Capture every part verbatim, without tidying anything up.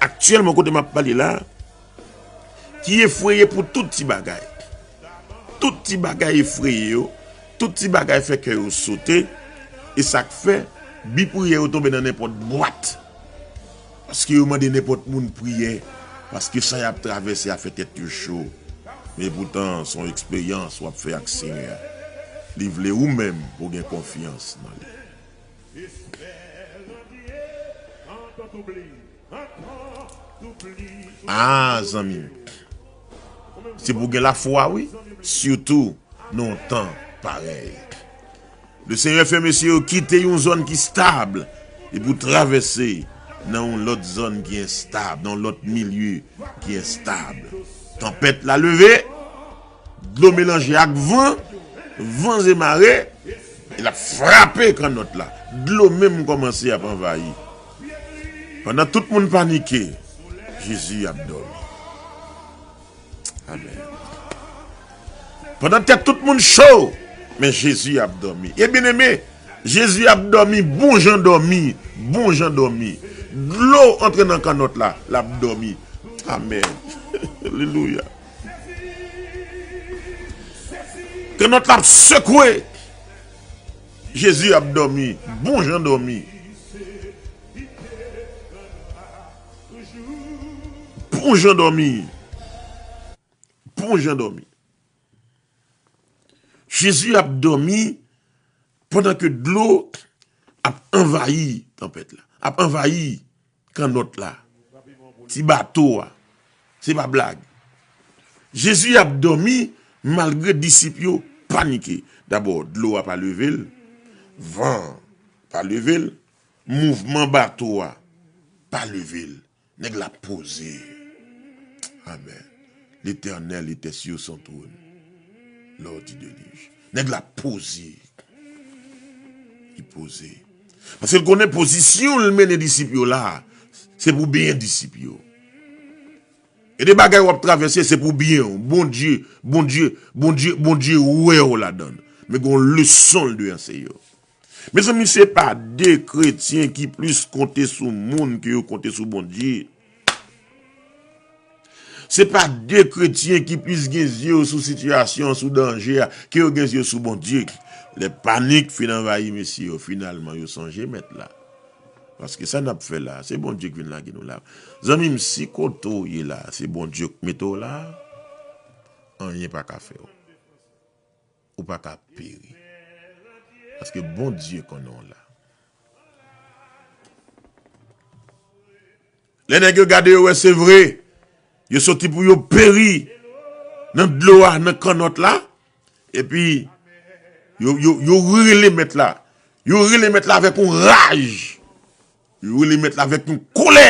Aktyèlman, kote m ap pale la, ki efreye pou tout ti bagay. Tout ti bagay efreye yo, tout ti bagay fè kè yo sote, e sa k fè, bi priyè yo tonbe nan nenpòt bwat. Paske yo mande nenpòt moun priyè, paske sa y ap travèse a fè tèt yo cho. Men poutan, se yon eksperyans w ap fè ak Senyè a. Li vle ou menm pou w gen konfyans nan li. Ah, zanmi m. Se pou w gen lafwa, wi. Sitou nan yon tan parèy. Le Senyè fè mesye yo kite yon zòn ki stab e pou travèse nan yon lòt zòn ki enstab, nan yon lòt milye ki enstab. Tanpèt la leve, dlo melanje ak van, van zemare, e l ap frape kannòt la. Dlo menm kòmanse ap anvayi. Pandan tout moun panike, Jezi ap dòmi. Amèn. Pandan tèt tout moun cho, men Jezi ap dòmi. E byeneme, Jezi ap dòmi, bon jan dòmi, bon jan dòmi. Dlo antre nan kannòt la, l ap dòmi. Amèn. Alelouya. Kannòt la ap sekwe. Jezi ap dòmi, bon jan dòmi. Bon jan dòmi. Bon jan dòmi. Jezi ap dòmi pandan ke dlo ap anvayi tanpèt la, ap anvayi kannòt la, ti bato a. Se pa blag. Jezi ap dòmi malgre disip yo panike. Dabò, dlo a pa leve l, van an pa leve l, mouvman bato a pa leve l. Nèg la poze. Amèn. L'Éternel était sur son trône lors du déluge. Nèg la poze. Li poze. Paske l konnen pozisyon l mennen disip yo la, se pou byen disip yo. E de bagay w ap travèse, se pou byen w. Bondye, Bondye, Bondye, Bondye wè w ladan l. Men gon leson l dwe anseye w. Mezanmi, se pa de kretyen ki plis konte sou moun ke yo konte sou Bondye. Se pa de kretyen ki plis gen zye yo sou sitiyasyon an, sou danje a, ke yo gen zye yo sou Bondye. Lè panik fin anvayi mesye yo, finalman, yo sonje Mèt la. Paske sa n ap fè la, se Bondye k vin lage nou la. Zanmi m, si kote w ye la, se Bondye k mete w la, anyen pa ka fè w. Ou pa ka peri. Paske Bondye konnen w la. Lè nèg yo gade, yo wè se vre. Yo soti pou yo peri nan dlo a, nan kannòt la. Epi, yo, yo, yo rele Mèt la. Yo rele Mèt la avèk yon raj. Yo rele Mèt la avèk yon kolè.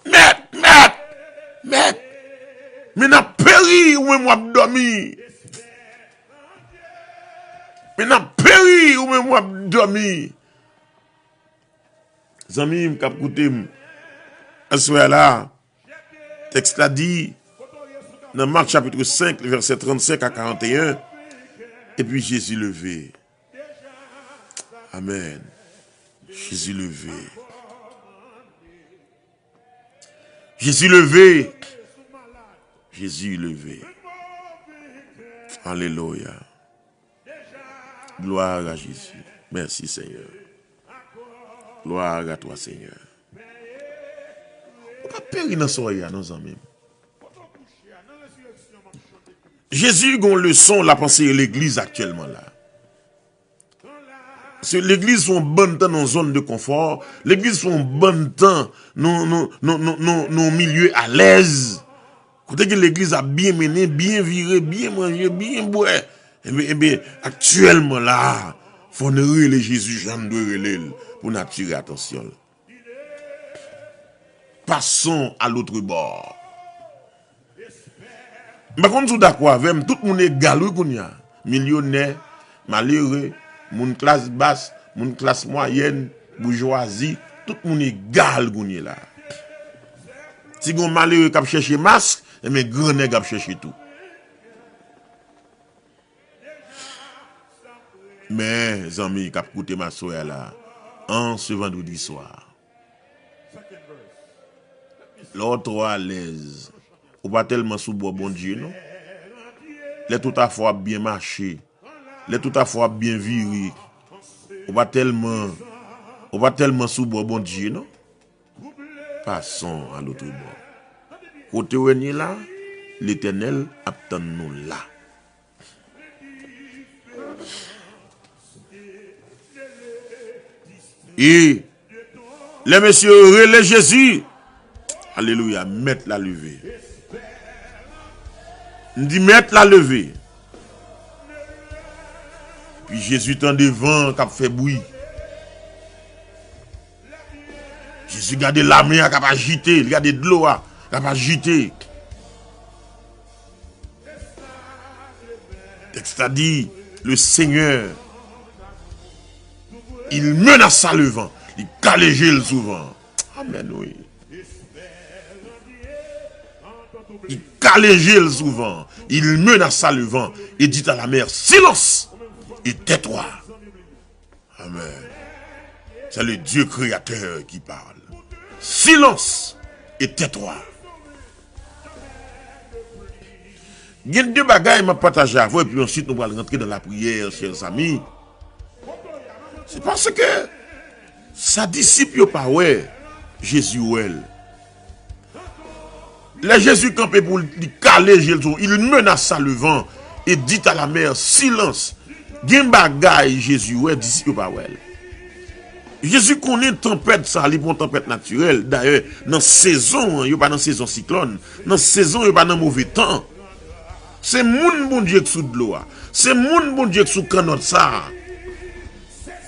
Mèt, Mèt, Mèt, men n ap peri, ou menm w ap dòmi. Men n ap peri, ou menm w ap dòmi. Zanmi m k ap koute m aswè a la, tèks la di, nan Mak chapit senk, vèsè trannsenk a karanteyen, epi Jezi leve. Amèn. Jezi leve. Jezi leve. Jezi leve. Alelouya. Gloire à Jésus. Merci, Seigneur. Gloire à toi, Seigneur. Ou pa peri nan sa w ye a, non, zanmi m. Jezi gen yon leson l ap anseye legliz aktyèlman la. Se legliz se yon bann tan nan yon zòn de konfò. Legliz se yon bann tan nan, nan, nan, nan, nan, nan yon milye alèz. Kote ke legliz ap byen mennen, byen vire, byen manje, byen bwè. Ebyen, ebyen, aktyèlman la, fò n rele Jezi jan n dwe rele l pou n atire atansyon l. Passons à l'autre bord. M pa konn si w dakò avè m, tout moun egal wi kounye a. Milyonè, malere, moun klas bas, moun klas mwayèn, boujwazi, tout moun egal kounye la. Si gon malere k ap chèche mask, enben grannèg ap chèche tou. Men, zanmi k ap koute m aswè a la, an se vandredi swa, Lè w twò alèz, ou pa tèlman sou bò Bondye, non. Lè tout afè w ap byen mache, lè tout afè w ap byen vire, ou pa tèlman, ou pa tèlman sou bò Bondye, non. Passons à l'autre bord. Kote w ye la, Letènèl ap tann nou la. E lè mesye yo rele Jezi, alelouya, mèt la leve. M di mèt la leve. Epi Jezi tande van k ap fè bri. Jezi gade lamè a k ap ajite, li gade dlo a k ap ajite. Tèks la di, le Seigneur, il menassa le vent, li kale je l sou van an. Amèn, wi. Li kale je l sou van an. Il menassa le vent et dit à la mer, silence, et tais-toi. Amen. C'est le Dieu créateur qui parle. Silence et tais-toi. Gen de bagay m ap pataje avè w, epi answit nou pral rantre nan lapriyè, chè zanmi. Se paske sa disip yo pa wè, Jezi wè l. Lè Jezi kanpe pou li kale je l sou, il menassa le vent et dit à la mer, silence. Gen bagay Jezi wè, disip yo pa wè l. Jezi konnen tanpèt sa, li pa yon tanpèt natirèl. Dayè, nan sezon an, yo pa nan sezon siklòn. Nan sezon, yo pa nan move tan. Se moun Bondye k sou dlo a. Se moun Bondye k sou kannòt sa a.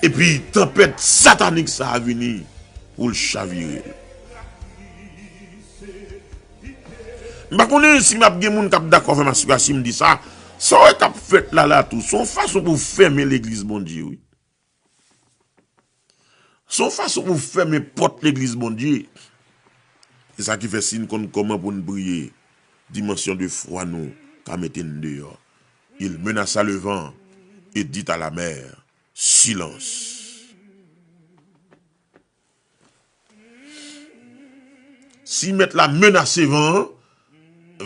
Epi tanpèt satanik sa a vini pou l chavire l. M pa konnen si m ap gen moun k ap dakò avè m aswè a si m di sa. Sa w wè k ap fèt la la tou, se yon fason pou fèmen legliz Bondye, wi. Se yon fason pou fèmen pòt legliz Bondye. Se sa ki fè si n konn kòman pou n priye, dimansyon de fwa nou ka mete n deyò. Il menassa le vent et dit à la mer, silence. Si mèt la menase van an,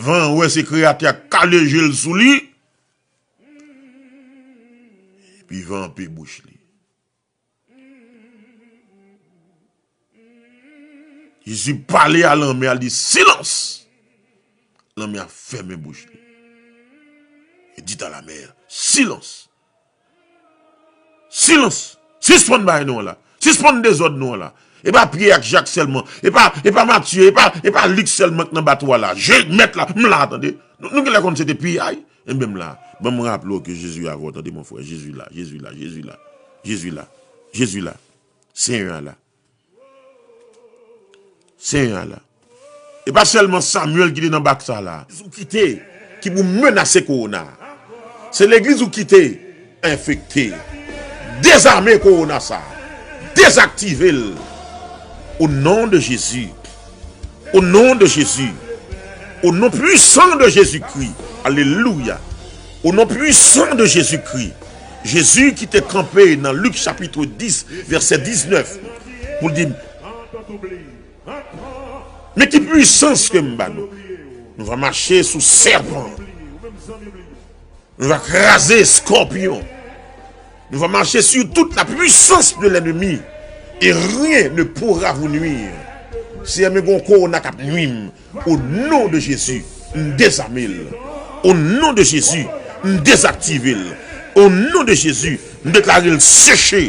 van an wè se Kreyatè a k kale je l sou li, epi van an pe bouch li. Jezi pale a lanmè a, li di, silans! Lanmè a fèmen bouch li. E dit à la mer, silence! Silans! Sispann bay non la. Sispann dezòd non la. E pa Pyè ak Jak sèlman. E pa, e pa Matye, e pa, e pa Lik sèlman k nan bato a la. Je, mèt la, m la, tande. Nou, nou genlè konn se te piyay. Enben m la. Ban m raple w ke Jezi avè w, tande, mon frè. Jezi la, Jezi la, Jezi la. Jezi la. Jezi la. Senyè a la. Senyè a la. E pa sèlman Samyèl ki te nan bak sa la. Ou kite, ki pou menase kowona. Se legliz ou kite enfekte. Dezame kowona sa. Dezaktive l. O non de Jezi. O non de Jezi. O non pwisan de Jezikri. Alelouya. O non pwisan de Jezikri. Jezi ki te kanpe nan Lik chapit dis, vèsè diznèf, pou l di, men ki pwisans ke m ba nou. Nou va mache sou sèpan. Nou va kraze eskòpyon. Nou va mache sur toute la puissance de l'ennemi. Et rien ne pourra vous nuire. Senyè, men gon kowona k ap nwi m. O non de Jezi, m dezame l. O non de Jezi, m dezaktive l. O non de Jezi, m deklare l seche,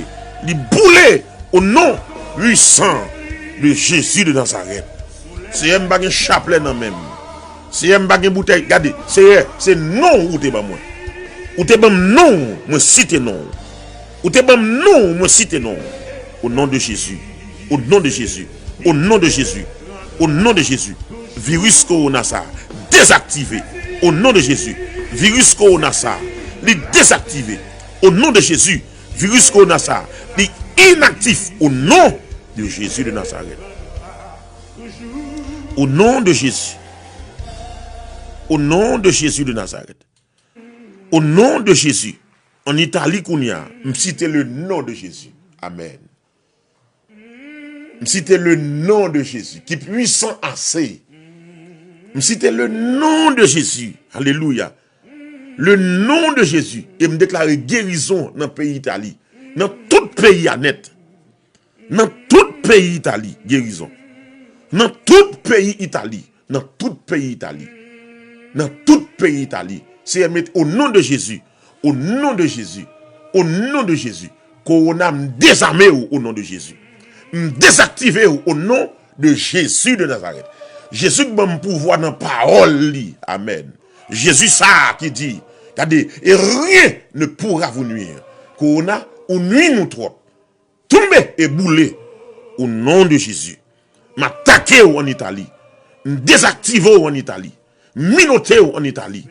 li boule. O non pwisan de Jezi de Nazarèt. Seyè, m pa gen chaplè nan men m. Seyè, m pa gen boutèy. Gade, Seyè, se non w ou te ban mwen. Ou te ban m non w, mwen site non w. Ou te ban m non w, mwen site non w. O non de Jezi. O non de Jezi. O non de Jezi. O non de Jezi. Viris kowona sa a dezaktive. O non de Jezi. Viris kowona sa a, li dezaktive. O non de Jezi. Viris kowona sa a, li inaktif. O non de Jezi de Nazarèt. O non de Jezi. O non de Jezi de Nazarèt. O non de Jezi. An Itali kounye a, m site le non de Jezi. Amèn. M site le non de Jezi, ki pwisan ase. M site le non de Jezi. Alelouya. Le non de Jezi. E m deklare gerizon nan peyi Itali. Nan tout peyi a nèt. Nan tout peyi Itali, gerizon. Nan tout peyi Itali. Nan tout peyi Itali. Nan tout peyi Itali. Seyè, mete o non de Jezi. O non de Jezi. O non de Jezi. Kowona, m dezame w o non de Jezi. M dezaktive w o non de Jezi de Nazarèt. Jezi k ban m pouvwa nan pawòl li. Amèn. Jezi sa a ki di, gade, et rien ne pourra vous nuire. Kowona, ou nwi nou twòp. Tonbe e boule. O non de Jezi. M atake w an Itali. M dezaktive w an Itali. M minote w an Itali.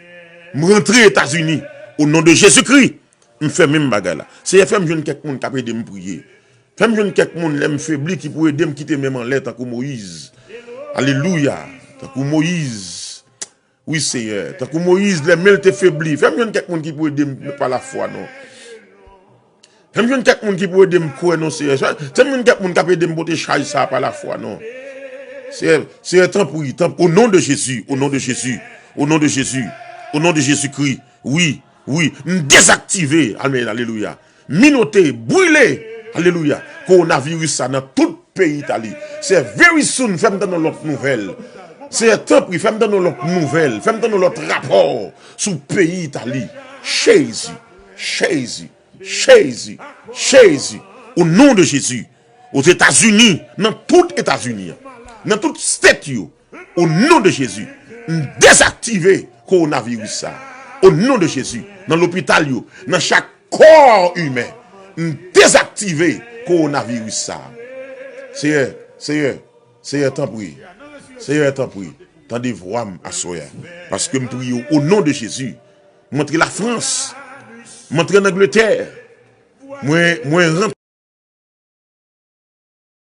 M rantre Etazini. O non de Jezikri. M fè menm bagay la. Seyè, fè m jwenn kèk moun k ap ede m priye. Fè m jwenn kèk moun lè m febli ki pou ede m kite men m anlè tankou Moyiz. Alelouya. Tankou Moyiz. Wi, Seyè. Tankou Moyiz, lè men l te febli. Fè m jwenn kèk moun ki pou ede m pa lafwa, non. Fè m jwenn kèk moun ki pou ede m kwè, non, Seyè. Fè m jwenn kèk moun k ap ede m pote chaj sa a pa lafwa, non. Seyè, Seyè, tanpri, tanpri, o non de Jezi, o non de Jezi, o non de Jezi, o non de Jezikri. Wi, wi, m dezaktive, amèn, alelouya. Minote, brile, alelouya, kowonaviris sa nan tout peyi Itali. Seyè, very soon, fè m tande yon lòt nouvèl. Seyè, tanpri, fè m tande yon lòt nouvèl, fè m tande yon lòt rapò sou peyi Itali. Jezi, Jezi, Jezi, Jezi, o non de Jezi, Ozetazini, nan tout Etazini an, nan tout state yo, o non de Jezi, m dezaktive kowonaviris sa. O non de Jezi, nan lopital yo, nan chak kò imen, m dezaktive kowonaviris sa. Seyè, Seyè, Seyè, tanpri. Seyè, tanpri, tande vwa m aswè a. Paske m priye w o non de Jezi. M antre Lafrans. M antre ann Angletè. Mwen, mwen rantre